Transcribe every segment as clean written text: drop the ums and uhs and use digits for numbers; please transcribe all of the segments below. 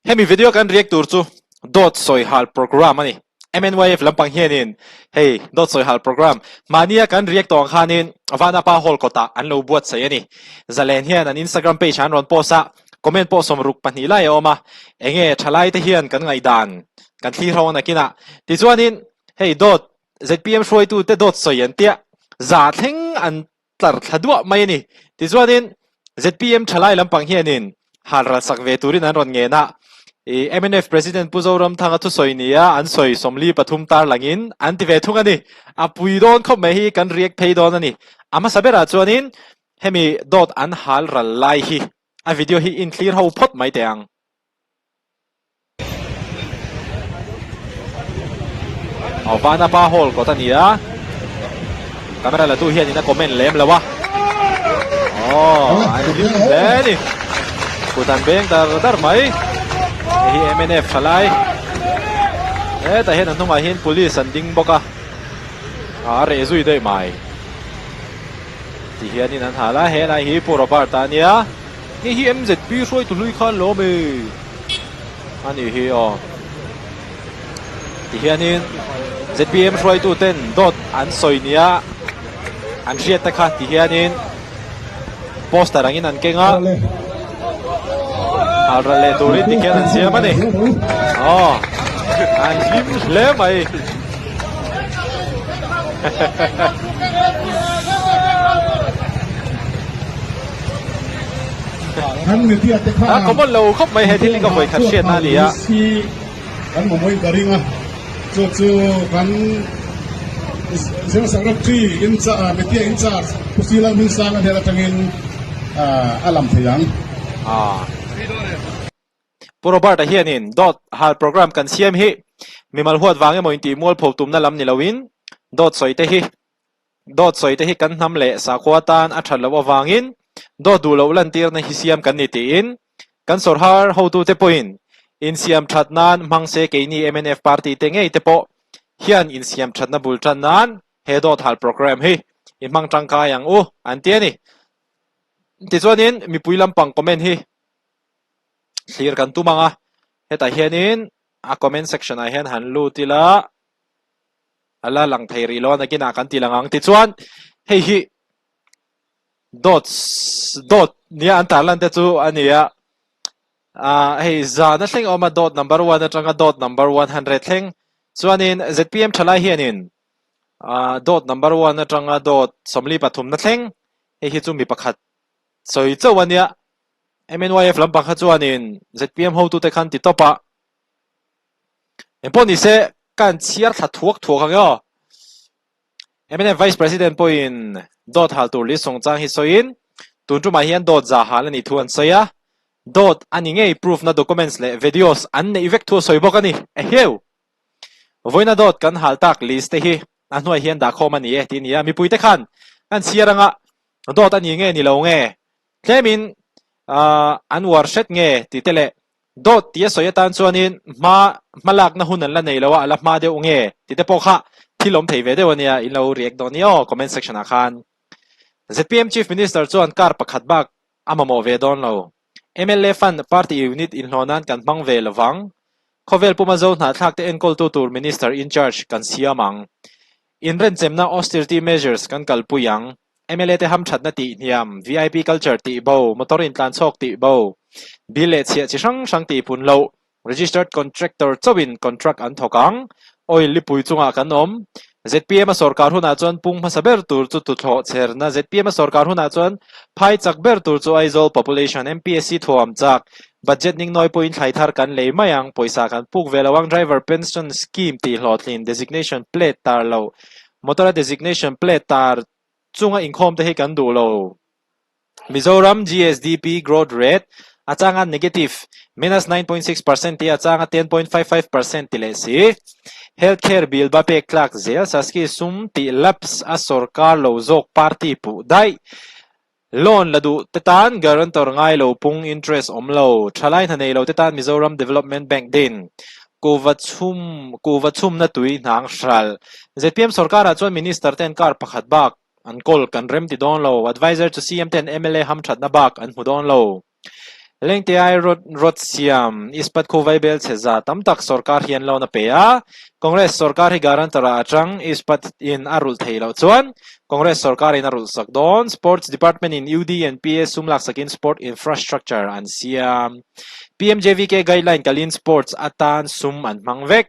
Hemi video kan react tur chu dawt sawi hal program a ni. MNYF lampang hianin hei dawt sawi hal program mahnia kan react tawh ang khanin Vanapa Hall kawtah an lo buatsaih a ni. Zalen hian an Instagram page ah an rawn post a, comment pawh 62 lai a awm a, enge thalai te hian kan ngaihdan kan thlir ho nakinah. Tichuanin hei dawt zpm hruaitute dawt sawi an tia za thleng an tlar thla duah mai a ni. Tichuanin zpm thalai lampang hianin halral sak ve turin an rawn ngen a, ih mnf President Pu Zoramthanga thusawi nia an sawi 43 tar langin an ti ve thung a ni. A pui dawn khawp mai hi kan react phei dawn a ni. A hmasa berah chuanin hemi dawt an halral lai hi a video hi inthlir ho phawt mai teh ang. Aw Vanapa Hall kawt a ni a, camera la tu hianin a comment lem lo a, aw an hlim hle a ni, kut an beng dar dar mai, hei hi mnf thalai, hetah hian a hnungah hian police an ding bawk a, a reh zui daih mai, ti hianin an hal a, helai hi Pu Robert-a a nia. Hei hi MZP hruaitu hlui khan lawm e a nih hi aw. Tihianin zpm hruaitu ten dawt an sawi nia an hriat te kha tihianin poster angin an keng a. Halral leh turin tikhian an siam a ni. Aw an hlim hle mai. A common lo khawp mai he thil hi ka vawi khat hriatna a ni a. Kan mamawhin ka ring a, chu chu kan General Secretary in media in charge Pu Sri Lalhmingsanga hnen atangin a lam thei ang. Pu Robert-a hianin dawt hal program kan siam hi mimal huat vang emaw intih mualpho tumna lam ni loin dawt sawi te hi Dawt sawi te hi kan hnam leh sakhua tan a that loh avangin dawt duh loh lantirna hi siam kan ni tiin kan sawrhar hotute pawhin insiam that nan hmang se keini mnf party te ngei te pawh hian insiam thatna bul tan nan he dawt hal programme hi i hmang tangkai ang u an ti a ni. Tichuanin mipui lampang comment hi thlir kan tum ang a, hetah hianin a comment section ah hian han lut ila. A la lang thei rih lo a, nakinah kan ti lang ang. Tichuan, hei hi dawt dawt nia an tarlan te chu a ni a. Ah, hei zana thleng a awm a, dawt number one atanga dawt number 100 thleng. Chuanin zpm thalai hianin ah dawt number one atanga dawt 43 na thleng hei hi chu mi pakhat sawi chauh a nia. MNYF lampang kha chuanin zpm hotute khan ti tawp a. Engpawh ni se ka han chhiar thla thuak thuak ang e aw. Mnf Vice President pawhin dawt hal tur list chungchang hi sawiin tun tumah hian dawt za hal a nih thu an sawi a, dawt a ni ngei proof na documents leh videos an neih vek thu a sawi bawk a ni. Eheu! Vawiina dawt kan hal tak list te hi a hnuai hian dahkhawm a ni e tih a ni a, mipuite khan kan chhiar anga dawt a ni nge ni lo nge tlemin an uar hret nge tih te leh Dawt tih a sawi atan chuanin hma hmalakna hun an la nei lo a, a la hma deuh nge tih te pawh kha thil awm thei ve deuh a nia, in lo react dawn nia aw comment section ah khan. Zpm Chief Minister chuan kar pakhat bak a mamawh ve dawn lo. Mla Fund party unit inhlawh nan kan hmang ve lovang. Khawvel puma zo hnahthlak te enkawltu tur Minister in charge kan siam ang. Inrenchemna austerity measures kan kalpui ang. Mla te hamthatna tih hniam, vip culture tih bo, motor intlanchhawk tih bo, bill leh chhiah chi hrang hrang tih pun loh, registered contractor chauhin contract an thawk ang, oil lipui chungah kan awm. Zpm a sawrkar hunah chuan pung hmasa ber tur chu tuthlawh chherna, zpm a sawrkar hunah chuan phai chak ber tur chu Aizawl population, MPSC thuam chak, budget ningnawi pawhin thlai thar kan lei mai ang, pawisa kan puk ve lo ang, driver pension scheme tih hlawhtlin, designation plate tar loh, Motor a designation plate tar chunga inkhawm te hi kan duh lo. Mizoram GSDP growth rate a changa negative minus 9.6% tih a changa 10.55% ti leh si. Health care bill ba pek tlak zel Saski sum tih lapse a sorkar lo zawk party puh daih. Loan la duh te tan guarantor ngai lo pung interest awm lo, thalai hna nei lo te tan Mizoram Development Bank din, kuhva chhum kuhva chhumna tui hnang hral. Zpm sorkarah chuan Minister ten kar pakhat bak an kawl kan rem ti dawn lo, Adviser chu CM ten mla hamthatna bak an hmu dawn lo. Lengte ai rawt siam Ispat khu vaibel chhe za tam tak sorkar hian loan a pe a, Congress sorkar hi guarantor ah atang Ispat in a rulh thei loh chuan Congress sorkar in a rulh sak dawn. Sports Department in UD and PA sum lak sakin sport infrastructure an siam. PMJVK guideline kalin sports atan sum an hmang vek.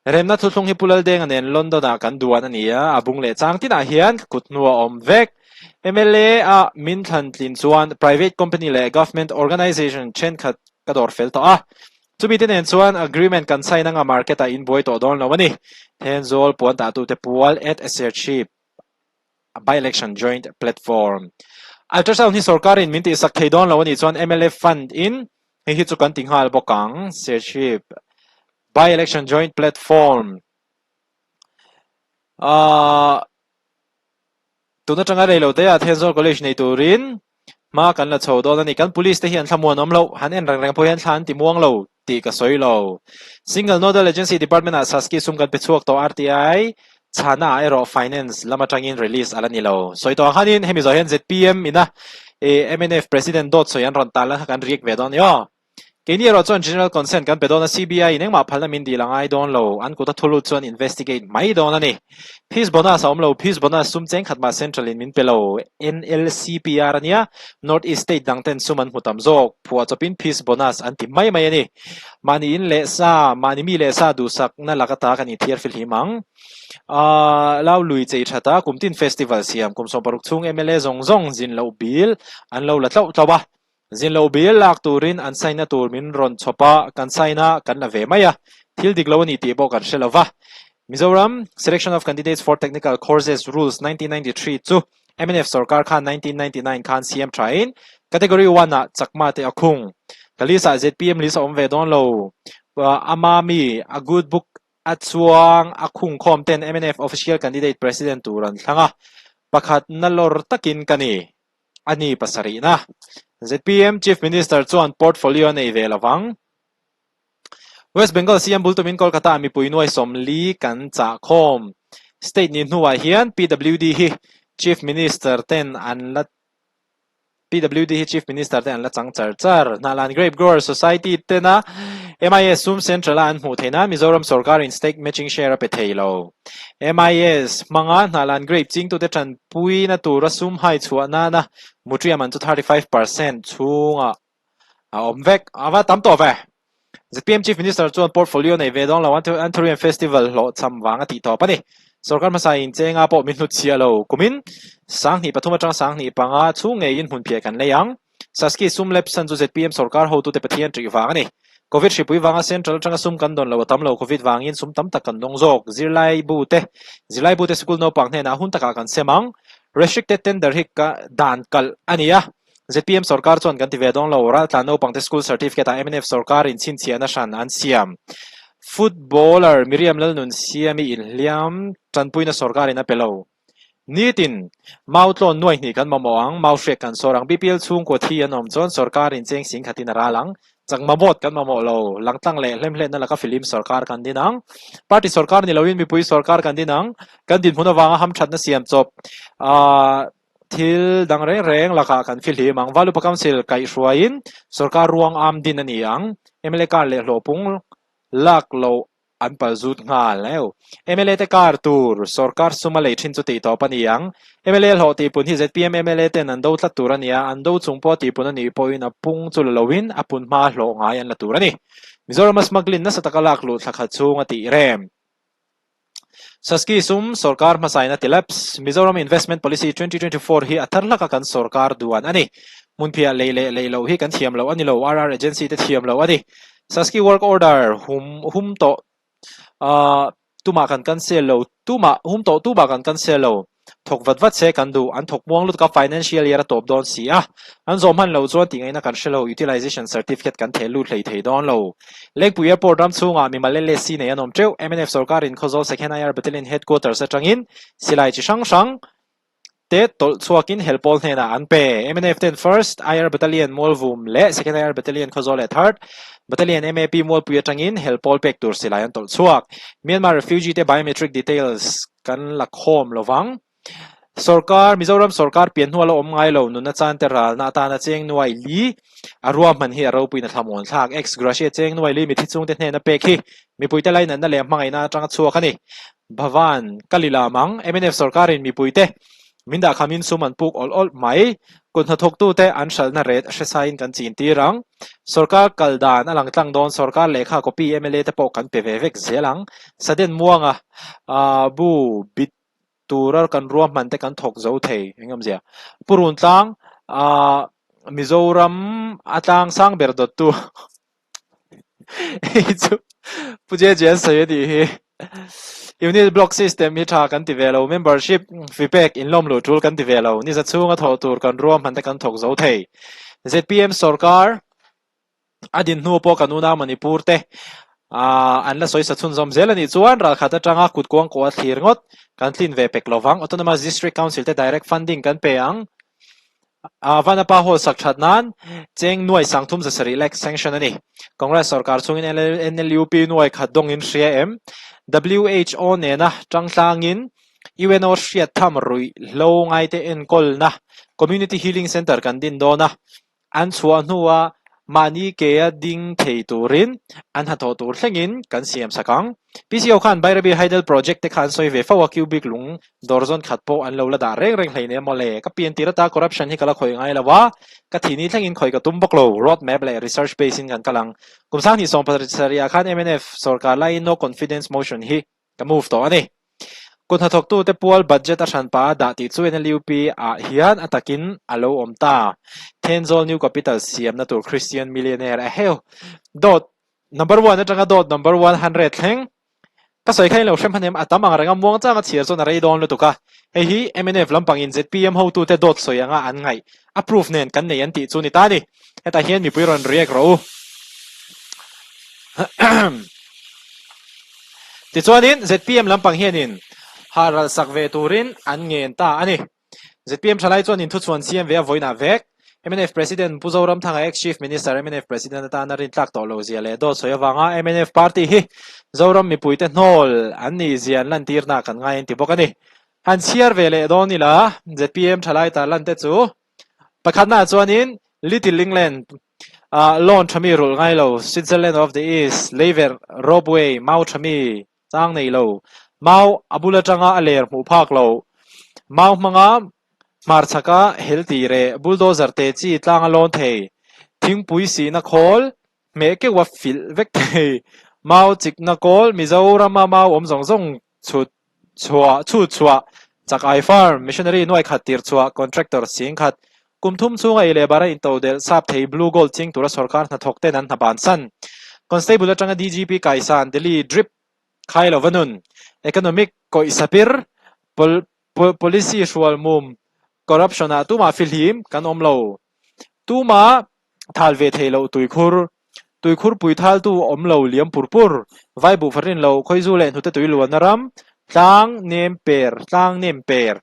Remna thuthlung hi Pu Laldenga nen London ah kan duan a ni a, a bung leh chang tinah hian ka kut hnu a awm vek. Mla ah min thlan tlin chuan private company leh government organisation thenkhat ka dawr fel tawh a. Chumi te nen chuan agreement kan sign anga market ah in buai tawh dawn lo a ni. Thenzawl puan tahtute pual at Serchhip by-election joint platform. Ultrasound hi sorkarin min tihsak thei dawn lo a nih chuan mla fund in hei hi chu kan ti nghal bawk ang, Serchhip by-election joint platform. Ahh. Tun atanga rei lo te ah Thenzawl College nei turin hma kan la chho dawn a ni. Kan Police te hi an thlamuan awm loh, han en reng reng pawh hian thla an ti muang lo tih ka sawi lo. Single Nodal Agency Department ah Saski sum kan pe chhuak tawh RTI chhana ah erawh Finance lam atangin release a la ni lo. Sawi tawh ang khanin hemi zawh hian zpm ina mnf President dawt sawi an rawn tal a kha kan react ve dawn a ni aw. Keini erawh chuan General Consent kan pe dawn a, CBI in engmah phalna min dil a ngai dawn lo, an kut a thu lut chuan investigate mai dawn a ni. Fees bonus a awm lo, fees bonus sum cheng khat mah Central in min pe lo, NLCPR a nia, North East state dang ten sum an hmu tam zawk, phuah chawpin fees bonus an ti mai mai a ni. Mahni in leh sa, mahni mi leh sa duhsakna lak ata kan inthiar fihlim ang. Aaa, Lau Lui chei that a, kum tin festival siam, kum 16 chhung mla zawng zawng zin loh bil an lo la tlauh tlauh a, Zin lo bil lak turin an sign na tur min rawn chhawp a, kan sign a, kan la ve mai a. Thil dik lo a ni tih pawh kan hre lo va. Mizoram Selection of Candidates for Technical Courses Rules 1993 chu mnf sorkar khan 1999 khan siam thain Category one ah chakma te a khung. Ka list ah zpm list a awm ve dawn lo. Ama mi a good book a chuang a khung khawm ten mnf official candidate president tur an thlang a, pakhat na lawr takin ka ni. A ni pasarihna. Zpm Chief Minister chuan portfolio a nei ve lo vang. West Bengal CM bul tumin Kolkata ah mipui nuai 40 kan chah khawm. State ni hnuah hian PWD hi Chief Minister ten an la PWD hi Chief Minister te an la chang char char. Hnahlan Grape Grower Society tena MIS sum Central a an hmuh theih nan Mizoram sorkarin Stake Matching Share a pe thei lo. MIS hmanga Hnahlan Grape chingtute tanpuina tura sum hai chhuah nana Mutria man chu 35% chhungah a awm vek. A va tam tawh ve. Zpm Chief Minister chuan portfolio nei ve dawn lo Anthurium Festival hlawhchham vang a tih tawp a ni. Sorkar hmasa in chenga pawh min hnut chhiah lo. Kumin 2003 atanga 2005 chhung ngeiin hmunphiah kan lei ang. Saski sum lepsan chu zpm sorkar hotute Pathian ṭih vang a ni. Covid hripui vanga central aṭanga sum kan dawn lo a tam lo. Covid vangin sum tam tak kan dawng zawk. Zirlaibu te Zirlaibu te sikul naupang hnenah hun takah kan sem ang. Restricted tender hi ka dan kalh a ni a. Zpm sorkar chuan kan ti ve dawn lo. Raltlan naupangte school certificate ah mnf sorkarin chhinchhiahna hran an siam. Footballer Miriam Lalnunsiami inhliam tanpuina sorkarin a pe lo. Nitin, mau tlawn nuai hnih kan mamawh ang, mau hriak kan sawr ang, BPL chhungkaw thi an awm chuan sorkarin cheng sing khatin a ral ang, chakma vote kan mamawh lo, langtlang leh hlemhletna laka filim sorkar kan din ang, party sorkar ni loin mipui sorkar kan din ang, kan dinhmun avanga hamthatna siam chawp ah thil dang reng reng lakah kan fihlim ang, Valupa Council kaihhruaiin sorkar ruang am din a ni ang, mla kar leh hlawhpung lak loh An pal zut nghal eu. Mla te kar tur sorkar sum a lei thin chu tih tawp a ni ang. Mla hlawh tihpun hi zpm mla ten an do tlat tur a nia, an do chung pawh tihpun a nih pawhin a pung chu la loin a pun hma hlawh ngai an la tur a ni. Mizorama smuggling nasa taka lak luh thla khat chhung a tih rem. Saski sum sorkar hmasain a ti lapse. Mizoram Investment Policy 2024 hi a thar hlaka kan sorkar duan a ni. Hmunphiah lei leh lei loh hi kan thiam loh a ni lo, RR agency te thiam loh a ni. Saski work order hum hum tawh ahh tumah kan cancel lo tumah hum tawh tumah kan cancel lo thawk vat vat se kan duh an thawk muang lutuk a financial year a tawp dawn si a an zawh hman loh chuan tih ngaihna kan hre lo utilization certificate kan theh lut hlei thei dawn lo Lengpui airport ram chhungah mimal LSC nei an awm teuh mnf sorkarin Khawzawl Second IR Battalion headquarters atangin silai chi hrang hrang te tawlh chhuakin hel pawl hnenah an pe. Mnf ten First IR Battalion Mualvum leh Second IR Battalion Khawzawl leh Third Battalion MAP Mualpui atangin hel pawl pek tur silai an tawlh chhuak. Myanmar refugee te biometric details kan la khawm lovang. Sorkar, Mizoram sorkar pian hnual a awm ngai lo, nunna chante ralna atana cheng nuai li a ruahman hi a ropuina thlamuan thlak. Ex gratia cheng nuai li mithi chungte hnena pek hi mipuite lainatna leh hmangaihna atanga chhuak a ni. Bhavan, ka li lam ang, mnf sorkarin mipuite min dah khamin sum an puk awlh awlh mai. Kut hnathawktute an hralhna ret hresain kan chin tir ang. Sorkar kal dan a lang tlang dawn, sorkar lehkha copy mla te pawh kan pe ve vek zel ang. Saden Muanga bu bit tura kan ruahman te kan thawk zo thei eng awmzia. Pu Runtlang Mizoram a tlang sang ber dawttu hei chu Pu JJ an sawi a nih hi. Unit block system hi tha kan ti ve lo, membership fee pek inlawm luh tul kan ti ve lo, ni za chhunga thawh tur kan ruahman te kan thawk zo thei. ZPM sorkar A din hnu pawh kan unau Manipur te an la sawi sa chhunzawm zel a nih chuan ralkhat atanga kut kuang kuah a thlir ngawt kan tlin ve pek lovang. Autonomous District Council te direct funding kan pe ang. Vanapa Hall sak that nan cheng nuai sangthum zasarih lakh sanction a ni. Congress sorkar chungin NLUP nuai khat dawngin hria em? WHO nena tangtlangin UNO hriat tham ruihhlo ngaite enkawlna Community Healing Centre kan din dawn a. An chhuah hnua mahni kea ding thei turin an hnathawh tur thlengin kan siam sak ang. PCO khan Bairabi Hydel Project te kha an sawi ve fo a, cubic lung dawr zawn khat pawh an lo la dah reng reng hleinem maw le. Ka pian tir ata corruption hi ka la khawih ngai lo a, ka thihni thlengin khawih ka tum bawk lo. Road map leh research base in kan kal ang. Kum sanghnih sawmpasarih ah khan mnf sorkar laiin no confidence motion hi Ka move tawh a ni. Kut hnathawktute pual budget a hranpa a dah tih chu NLUP ah hian a takin a lo awm ta. Thenzawl New Capital siamna tur Christian Millionaire a heu. Dawt number one atanga dawt number 100 thleng. Ka sawi kha in lo hrem hman em? A tam ang reng a, muang chang a chhiar chuan a rei dawn lutuk a. Hei hi mnf lampangin zpm hotute dawt sawi anga an ngaih a proof nen kan nei an tih chu ni ta a ni. Hetah hian mipui rawn react rawh u. Tichuanin zpm lampang hianin hahral sak ve turin an ngen ta a ni. Zpm thalai chuan inthuchhuan siam ve a vawiinah vek. Mnf President Pu Zoramthanga ex-Chief Minister mnf President atana rintlak tawh lo zia leh dawt sawi avanga mnf party hi Zoram mipuite hnawl an nih zia an lantirna kan ngai an ti bawk a ni. Han chhiar ve leh dawn ila zpm thalai tarlan te chu Pakhatnaah chuanin Little England ah loan tha mi rulh ngai lo, Switzerland of the East, leiverh, ropeway, mau tha mi chang nei lo, mau a bul atanga a ler hmuh phak lo, mau hmanga hmarchhaka hel tih reh, bulldozer te chi tlanga lawn thei, thingpui sihna khawl, hmeh keuha filh vek thei, mau chikna kawl, Mizorama mau awm zawng zawng chhut chhuah chhut chhuah, chak ai farm, missionary nuai khat tir chhuah, contractor sing khat, kum thum chhunga ei leh bara intodelh sap thei blue gold ching tura sorkar hnathawk ten an hna bansan. Constable atanga DGP kaisan Delhi drip khai lova nun, economic kawih sapir, pol policy hrual mum, corruption ah tumah fihlim kan awm lo. Tumah Thal ve thei loh tuikhur, tuikhur pui thaltu awm lo liam pur pur, vai buh farin lo, khawizu leh hnute tui luanna ram, tlang nem per, tlang nem per.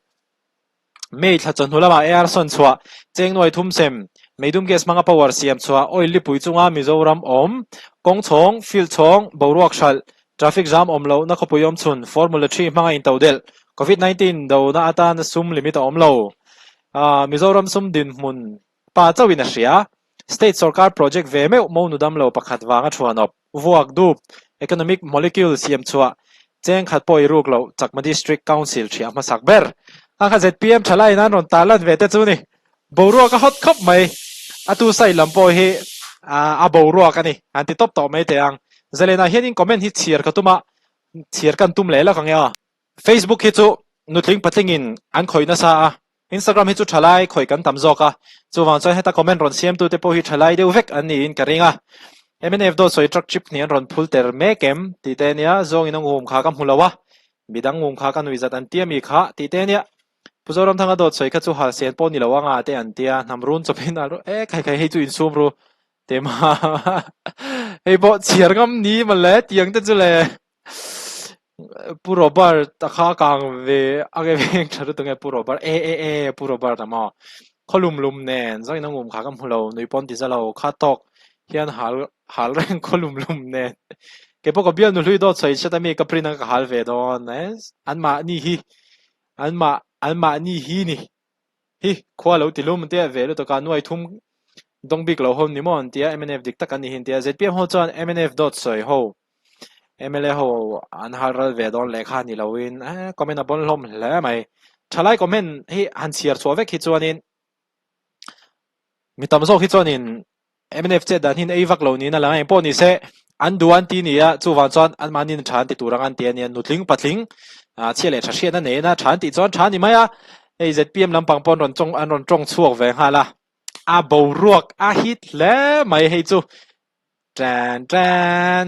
May thla chawhnu lamah air sawn chhuah, cheng nuai thum sem, meidum gas hmanga power siam chhuah, oil lipui chunga Mizoram awm, kawng chhawng, field chhawng, boruak hralh, traffic jam awm lohna khawpui awm chhun, formula three hmanga intodelh, covid 19 dona atana sum limit a awm lo. Mizoram sum dinhmun Pa chauhin a hria. State sorkar project ve meuh monu damlo pakhat vanga thuanawp, vuak dup, economic molecule siam chhuah, cheng khat pawh i ruk loh Chakma District Council thiah hmasak ber. A kha zpm thalai in an rawn tarlan ve te chu ni. Boruak a hot khawp mai. A tu side lam pawh hi a boruak a ni. Han ti tawp tawh mai teh ang. Zalena hianin comment hi chhiar ka tum a, chhiar kan tum leh lak ang e aw. Facebook hi chu nutling patlingin an khawih nasa a, Instagram hi chu thalai khawih kan tam zawk a, chuvang chuan heta comment rawn siamtute pawh hi thalai deuh vek an niin ka ring a. Mnf dawt sawi truck chip hnih an rawn phul ter mek em tih te ania, zawngin a ngum kha ka hmu lo a, midang ngum kha ka nui zat an tia mi kha tih te ania. Pu Zoramthanga dawt sawi kha chu hal sen pawh ni lo anga te an tia, hnam run chawpin a ru e khai khai hei chu insum ru tema hei pawh chhiar ngam ni mawle tiang te chu le. Pu Robert a kha kang ve a nge veng tha lutuk nge Pu Robert e e e Pu Robert a maw khaw lum lum nen zawng in a ngum kha ka hmu lo nui pawn ti za lo kha tawk hian hal hal reng khaw lum lum nen kei pawh ka bialnu hlui dawt sawi hret a mi ka print ang ka hal ve dawn e an mahni hi an mah. Anmahni hi ni hi khua lo ti lum an tia ve lutuk a, nuai thum dawng bik lo ho ni maw an tia, mnf dik tak an ni hi an tia. Zpm ho chuan mnf dawt sawi ho, mla ho an hal ral ve dawn lehkha ni loin comment a bawn hlawm hle mai. Thalai comment hi han chhiar chhuah vek hi chuanin mi tam zawk hi chuanin Mnf chet dan hian ei vak lo niin a lang a, engpawh ni se an duh an ti ni a, chuvang chuan anmahniin tha an ti tur ang an ti a nia, nutling patling chhia leh tha hriatna neiin a tha an tih chuan tha a ni mai a, hei zpm lampang pawh an rawn tawng an rawn tawng chhuak ve nghal a, a boruak a hit hle mai hei chu tan tan.